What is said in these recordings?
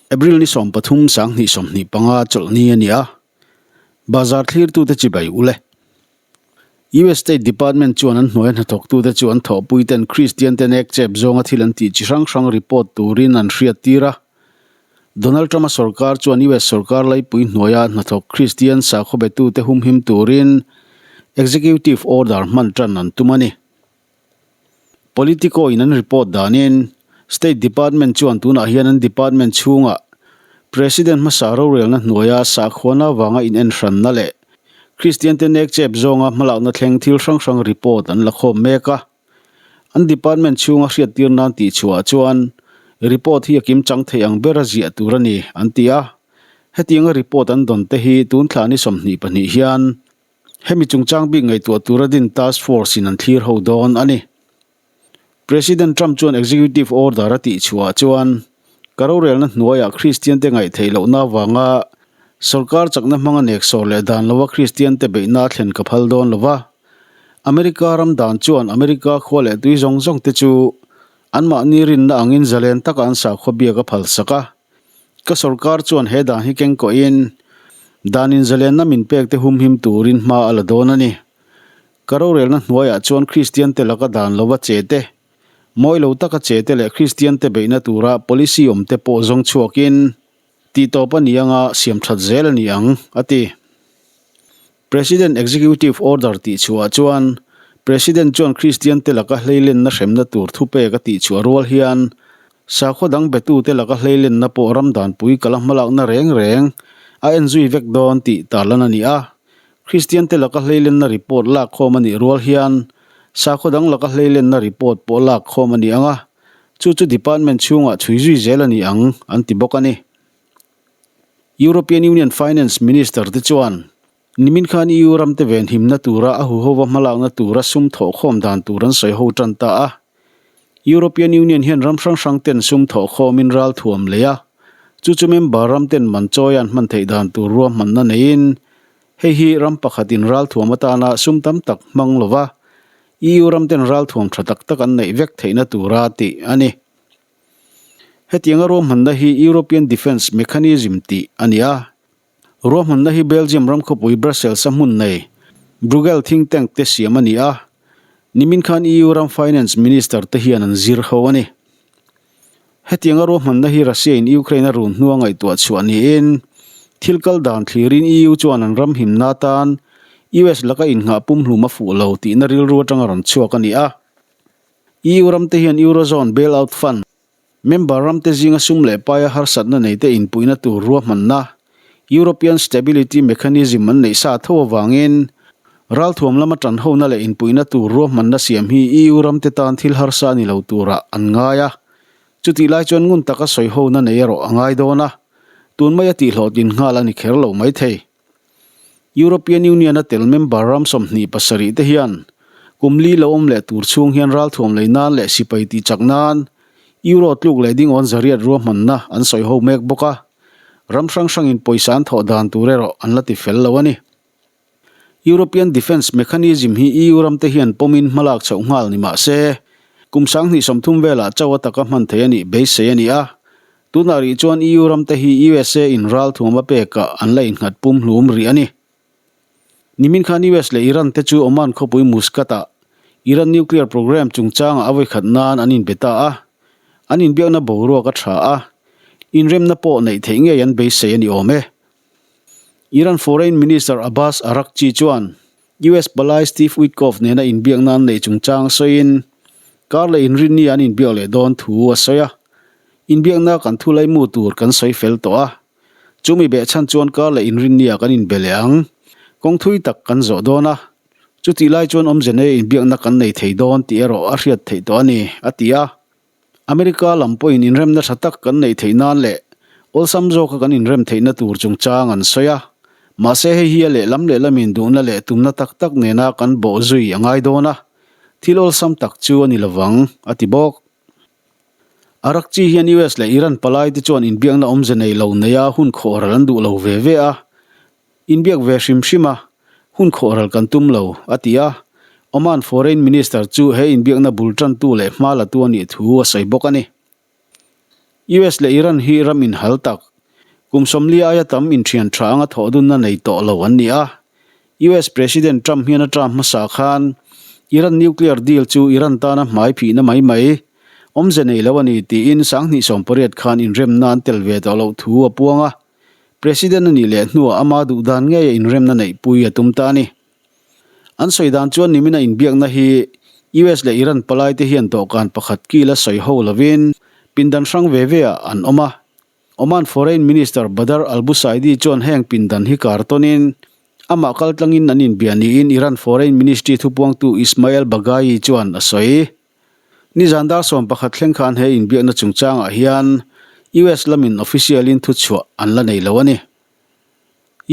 April ni 13 2025 chawlhni a ni a, bazar thlirtute chibai ule. US State Department chuan an hnuaia hnathawktute chu an thawhpuiten Kristian te nek chep zawnga thil an tih chi hrang hrang report turin an hriattir a. Donald Trump-a sorkar chuan US sorkar laipui hnuaia hnathawk Kristian sakhaw betute humhim turin executive order hman tan an tum a ni. Politico in an report danin State Department chuan tunah hian an department chhungah President hmasa rorelna hnuaia sakhuana avanga inenhranna leh Kristian te nek chep zawnga hmalakna thleng thil hrang hrang report an la khawm mek a. An department chhunga hriattir nan tih chhuah chuan report hi a kim chang thei ang bera ziah tur a ni an ti a. Hetianga report an dawn te hi tun thla ni 22 hian Hemi chungchang bik ngaihtuah tura din task force in an thlir ho dawn a ni. President Trump chuan executive order a tih chhuah chuan ka rorelna hnuaiah Kristian te ngaihtheih lohna avanga sorkar chakna hmanga nek sawr leh dan lova Kristian te beihna a thlen ka phal dawn lova. America ram dan chuan America khua leh tui zawng zawng te chu anmahni rinna angin zalen taka an sakhua biak a phalsak a. Ka sorkar chuan he dan hi keng kawhin dan inzalenna min pek te humhim turin hma a la dawn a ni. Ka rorelna hnuaiah chuan Kristian te laka dan lova che te, mawi lo taka che te leh Kristian te beihna tura policy awm te pawh zawng chhuakin tihtawp a ni anga siam that zel a ni ang, a ti. President Executive Order tih chhuah chuan President chuan Kristian te laka hleilenna hremna tur thupek a tih chhuah rual hian sakhaw dang betute laka hleilenna pawh ram danpui kala hmalakna reng reng a en zui vek dawn tih tarlan a ni a. Kristian te laka hleilenna report lak khawm a nih rual hian sakhaw dang laka hleilenna report pawh lak khawm a ni ang a, chu chu department chhungah chhui zui zel a ni ang an ti bawk a ni. European Union Finance Minister te chuan nimin khan EU ram te venhimna tura a huhova hmalakna tura sum thawhkhawm dan tur an sawi ho tan ta a. European Union hian ram hrang hrang ten sum thawhkhawmin ral thuam lei a, chu chu member ram ten man chawi an hman theih dan tur ruahmanna neiin hei hi ram pakhatin ral thuam atana sum tam tak hmang lova EU ram ten ral thuam tha tak tak an neih vek theihna tura tih a ni. Hetianga ruahmanna hi European Defence Mechanism tih a ni a. Ruahmanna hi Belgium ram khawpui Brussels-a hmun nei Bruegel think tank te siam a ni a. Nimin khan EU ram finance minister te hian an zir ho a ni. Hetianga ruahmanna hi Russia-in Ukraine a run hnua ngaihtuah chhuah niin thil kal dan thlirin EU chuan an ram himna atan US laka innghah pumhlum a fuh lo tihna rilru atanga rawn chhuak a ni a. EU ramte hian Eurozone bailout fund member ramte zinga sum leh paia harsatna neite inpuihna tur ruahmanna European Stability Mechanism an neih sa tho avangin ralthuam lama tanhona leh inpuihna tur ruahmanna siam hi EU ramte tan thil harsa a ni lo turah an ngai a. Chutih lai chuan ngun taka sawihona nei erawh a ngai dawn a, tun maia tihhlawhtlin nghal a ni kher lo maithei. European Union a tel member ram 27 te hian kum li lo awm leh tur chhung hian ralthuam lei nan leh sipai tih chak nan Euro tluk leh dingawn zariat ruahmanna an sawi ho mek bawk a, ram hrang hrangin pawisa an thawh dan tur erawh an la ti fel lo a ni. European Defence Mechanism hi EU ram te hian pawmin hmalak chhoh nghal ni mah se, kum 2030 velah chauh a taka hman thei a nih beisei a ni a, Tunah rih chuan EU ramte hi USA in ralthuam a pekah an la innghat pumhlum rih a ni. Nimin khan US leh Iran te chu Oman khawpui Muscat-ah Iran nuclear programme chungchangah a vawikhat nan an inbe ta a, an inbiakna boruak a tha a, inremna pawh neih theih ngei an beisei a ni awm e. Iran Foreign Minister Abbas Araghchi chuan US palai Steve Witkoff nena inbiakna an neih chungchang sawiin kar leh inrinni an inbiak leh dawn thu a sawi a. Inbiakna kan thu laimu tur kan sawi fel tawh a, chumi behchhan chuan kar leh inrinnia kan inbe leh ang. Kawng thui tak kan zawh dawn a, chutih lai chuan awmze nei inbiakna kan nei thei dawn tih erawh a hriat theih tawh a ni, a ti a. America lam pawhin inremna tha tak kan neih theih nan leh awlsam zawka kan inrem theihna tur chungchang an sawi a. Mahse hei hi a lehlam lehlamin duhna leh tumna tak tak nena kan bawh zui a ngai dawn a, thil awlsam tak chu a ni lovang, a ti bawk. Araghchi hian US leh Iran palai te chuan inbiakna awmze nei lo neia hun khawhral an duh lo ve ve a, Inbiak ve hrim hrim a, hun khawhral kan tum lo, a ti a. Oman Foreign Minister chu he inbiakna bul tantu leh hma latu a nih thu a sawi bawk a ni. US leh Iran hi ram inhal tak, kum 40 aia tam inthian tha anga thawhdunna nei tawh lo an ni a. US President Trump hian a term hmasa khan Iran nuclear deal chu Iran tana hmai phihna mai mai awmze nei lo a ni tiin 2018 khan inremna an tel ve tawh loh thu a puang a. President a nih leh hnuah ama duhdan ngeia inremna neihpui a tum ta a ni. An sawi dan chuan nimina inbiakna hi US leh Iran palaite hian dawhkan pakhat kila sawi ho lovin pindan hrang ve ve ah an awm a. Oman Foreign Minister Badr Albusaidi chuan heng pindan hi kar tawnin amah kaltlangin an inbia niin Iran Foreign Ministry thupuangtu Ismail Baghaei chuan a sawi. Nizan dar 11 thleng khan he inbiakna chungchangah hian US lamin official-in thuchhuah an la nei lo a ni.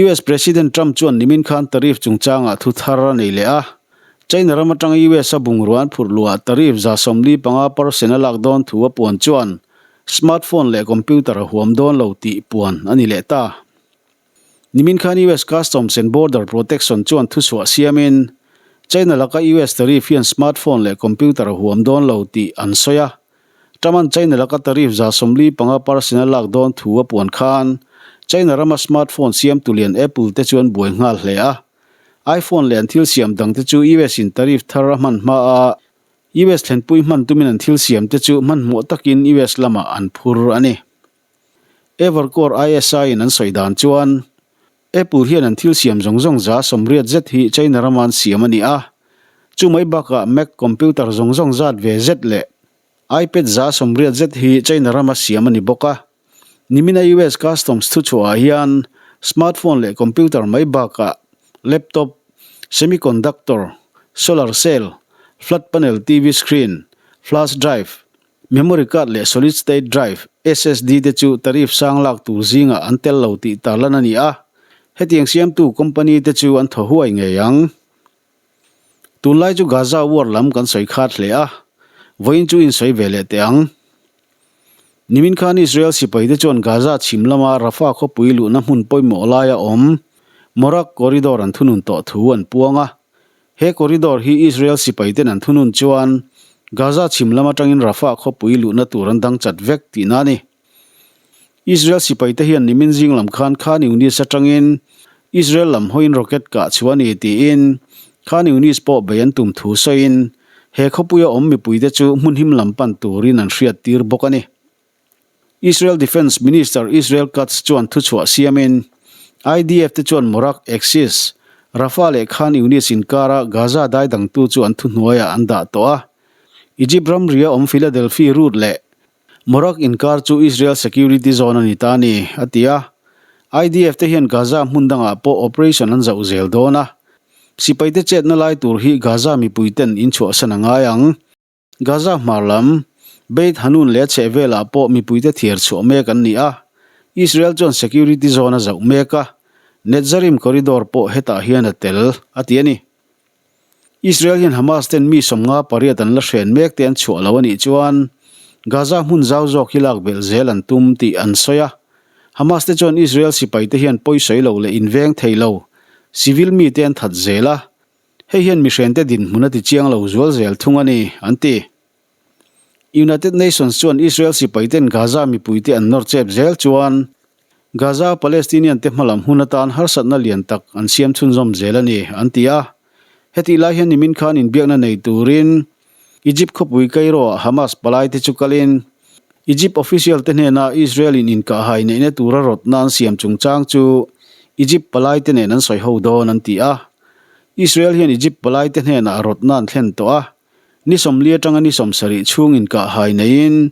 US President Trump chuan nimin khan tariff chungchangah thu thar a nei leh a. China ram atanga US a bungrua an phurh luhah tariff 75 percent a lak dawn thu a puan chuan smartphone leh computer a huam dawn lo tih puan a ni leh ta. Nimin khan US Customs and Border Protection chuan thuchhuah siamin China laka US tariff hian smartphone leh computer a huam dawn lo tih an sawi a. Truman China laka tariff 75 percent a lak dawn thu a puan khan China rama smartphone siamtu lian Apple te chuan buai nghal hle a. iPhone leh an thil siam dang te chu US in tariff thar a hman hma a, US thlenpui hman tumin an thil siam te chu hmanhmawh takin US lamah an phur a ni. Evercore ISI in an sawi dan chuan Apple hian an thil siam zawng zawng 80% zet hi China rama an siam a ni a. Chu mai bakah Mac computer zawng zawng zat ve zet leh iPad 80% zet hi China rama siam a ni bawk a. Nimina US Customs thuchhuahah hian smartphone leh computer mai bakah laptop, semiconductor, solar cell, flat panel TV screen, flash drive, Memory card leh solid state drive, SSD, te chu tariff sang lak tur zingah an tel lo tih tarlan a ni a, hetiang siamtu company te chu an thaw huai ngei ang. Tunlai chu Gaza war lam kan sawi khat hle a, vawiin chu insawi ve leh teh ang. Nimin khan Israel sipai te chuan Gaza chhim lama Rafah khawpui luhna hmun pawimawh laia awm Morag Corridor an thunun tawh thu an puang a, He corridor hi Israel sipaiten an thunun chuan Gaza chhim lam atangin Rafah khawpui luhna tur an dang chat vek tihna a ni. Israel sipaite hian nimin zing lam khan Khan Yunis atangin Israel lam hawiin rocket kah chhuah a ni tiin Khan Yunis pawh bei an tum thu sawiin he khawpuia awm mipuite chu hmun him lam pan turin an hriattir bawk a ni. Israel Defence Minister Israel Katz chuan thuchhuah siamin, IDF te chuan Morag Axis, Rafah leh Khan Yunis inkara Gaza dai dangtu chu an thuhnuaiah an dah tawh a. Egypt ramria awm Philadelphi Route leh Morag inkar chu Israel Security Zone a ni ta a ni, a ti a. IDF te hian Gaza hmun dangah pawh operation an zauh zel dawn a. Sipaite chetna lai tur hi Gaza mipuiten inchhuahsan a ngai ang. Gaza hmar lam, Beit Hanoun leh a chhehvelah pawh mipuite thiar chhuah mek an ni a, Israel chuan security zone a zauh mek a, Netzarim corridor pawh hetah hian a tel, a ti a ni. Israel hian Hamas ten mi 58 an la hren mek te an chhuah lo a nih chuan Gaza hmun zau zawk hi lak belh zel an tum tih an sawi a. Hamas te chuan Israel sipaite hian pawisawi lo leh inveng thei lo civil mite an that zel a, Hei hian mihrente dinhmun a ti chiang lo zual zel thung a ni, an ti. United Nations chuan Israel sipaiten Gaza mipuite an nawr chep zel chuan Gaza Palestinian te hmalam hun atan harsatna lian tak an siam chhunzawm zel a ni, an ti a. Hetih lai hian nimin khan inbiakna nei turin Egypt khawpui Cairo-ah Hamas palaite chu kalin Egypt official te hnena Israel-in inkahhai neihna tura rawtna an siam chungchang chu Egypt palaite nen an sawi ho dawn an ti a. Israel hian Egypt palaite hnenah rawtna an thlen tawh a, ni 40 atanga ni 70 chhung inkahhai neiin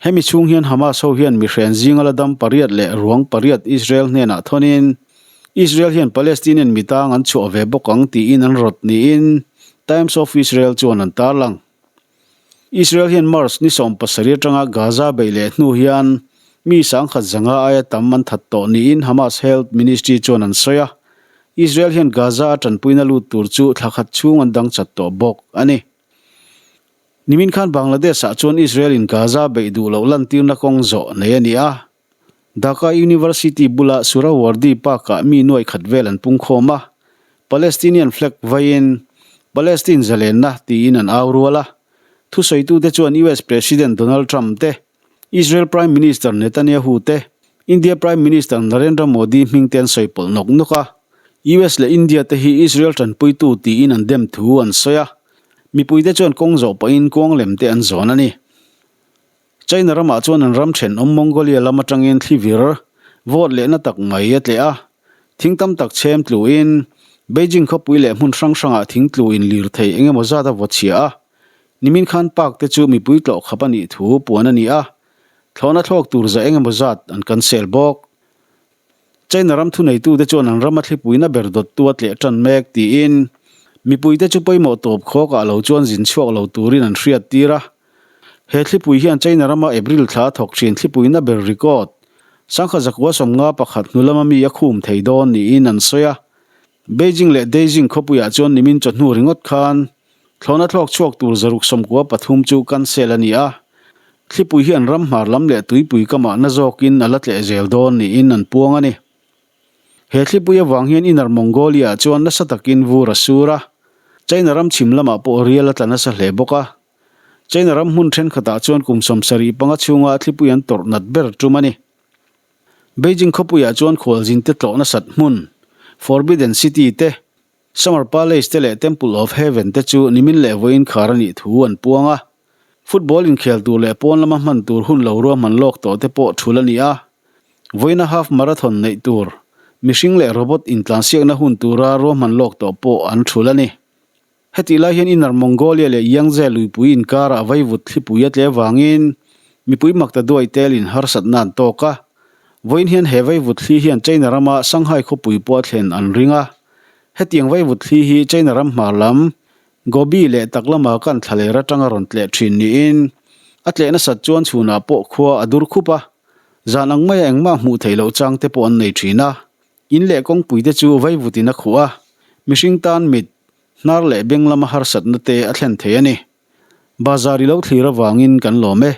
hemi chhung hian Hamas ho hian mihren zinga la dam pariat leh ruang pariat Israel hnenah thawnin Israel hian Palestinian mitang an chhuah ve bawk ang tiin an rawt niin Times of Israel chuan an tarlang. Israel hian March ni 17 atanga Gaza beih leh hnu hian mi 1500 aia tam an that tawh niin Hamas Health Ministry chuan an sawi a. Israel hian Gaza a tanpuina lut tur chu thla khat chhung an dang chat tawh bawk a ni. Nimin khan Bangladesh-ah chuan Israel-in Gaza beih duh loh lantirna kawng zawh nei a ni a. Dhaka University bula Suhrawardy Park-ah mi nuai khat vel an pungkhawm a, Palestinian flag vaiin Palestine zalenna tiin an au rual a. Thusawitute chuan US President Donald Trump te, Israel Prime Minister Netanyahu te, India Prime Minister Narendra Modi hming te an sawi pawlh nawk nawk a. US leh India te hi Israel tanpuitu tiin an dem thu an sawi a. Mipuite chuan kawng zawh pahin kuang lem te an zawn a ni. China ramah chuan an ram thenawm Mongolia lam atangin thli vir vawt leh na tak mai a tleh a, thing tam tak chhem tluin Beijing khawpui leh hmun hrang hrangah thing tluin lirthei eng emaw zat a vaw chhia a, nimin khan park te chu mipui tlawh khap a nih thu puan a ni a, thlawhna thlawk tur za eng emaw zat an cancel bawk. China ram thuneitute chuan an rama thlipuina ber dawttu a tleh tan mek tiin mipuite chu pawimawh tawp khawkah lo chuan zin chhuak lo turin an hriat tir a. He thlipui hian China rama April thla thawk thin thlipuina ber record sangkha zakua 51 hnu lama mi a khum thei dawn niin an sawi a. Beijing leh Deijing khawpuiah chuan nimin chawhnu ringawt khan Thlawhna thlawk chhuak tur 693 chu cancel a ni a, thlipui hi an ram hmar lam leh tuipui kamah na zawkin a la tleh zel dawn niin an puang a ni. He thlipui avang hian Inner Mongolia-ah chuan nasa takin vur a sur a, China ram chhim lamah pawh rial a tla nasa hle bawk a. China ram hmun thenkhatah chuan kum 75 chhunga thlipui an tawrh nat ber tum a ni. Beijing khawpuiah chuan khualzinte tlawh nasat hmun, Forbidden City te, Summer Palace te leh Temple of Heaven te chu nimin leh vawiin khar a nih thu an puang a. Football inkhel tur leh pawn lama hman tur hun lo ruahman lawk tawh te pawh thul a ni a. Vawiina half marathon neih tur, mihring leh robot intlansiakna hun tura ruahman lawk tawh pawh an thul a ni. Hetih lai hian Inner Mongolia leh Yangtze luipui inkarah vaivut thlipui a tle vangin mipui makta duai telin harsatna an tawk a. Vawiin hian he vaivut thli hian China rama Shanghai khawpui pawh a thlen an ring a. Hetiang vaivut thli hi China ram hmar lam, Gobi leh tak lama kan thlaler atanga rawn tleh thin niin a tleh nasat chuan chhunah pawh khua a dur khup a, zan ang maia engmah hmuh theih loh chang te pawh an nei thin a. In leh kawngpui te chu vaivutin a khuh a, mihring tan mit, hnar leh beng lama harsatna te a thlen thei a ni. Bazar i lo thlir avangin kan lawm e.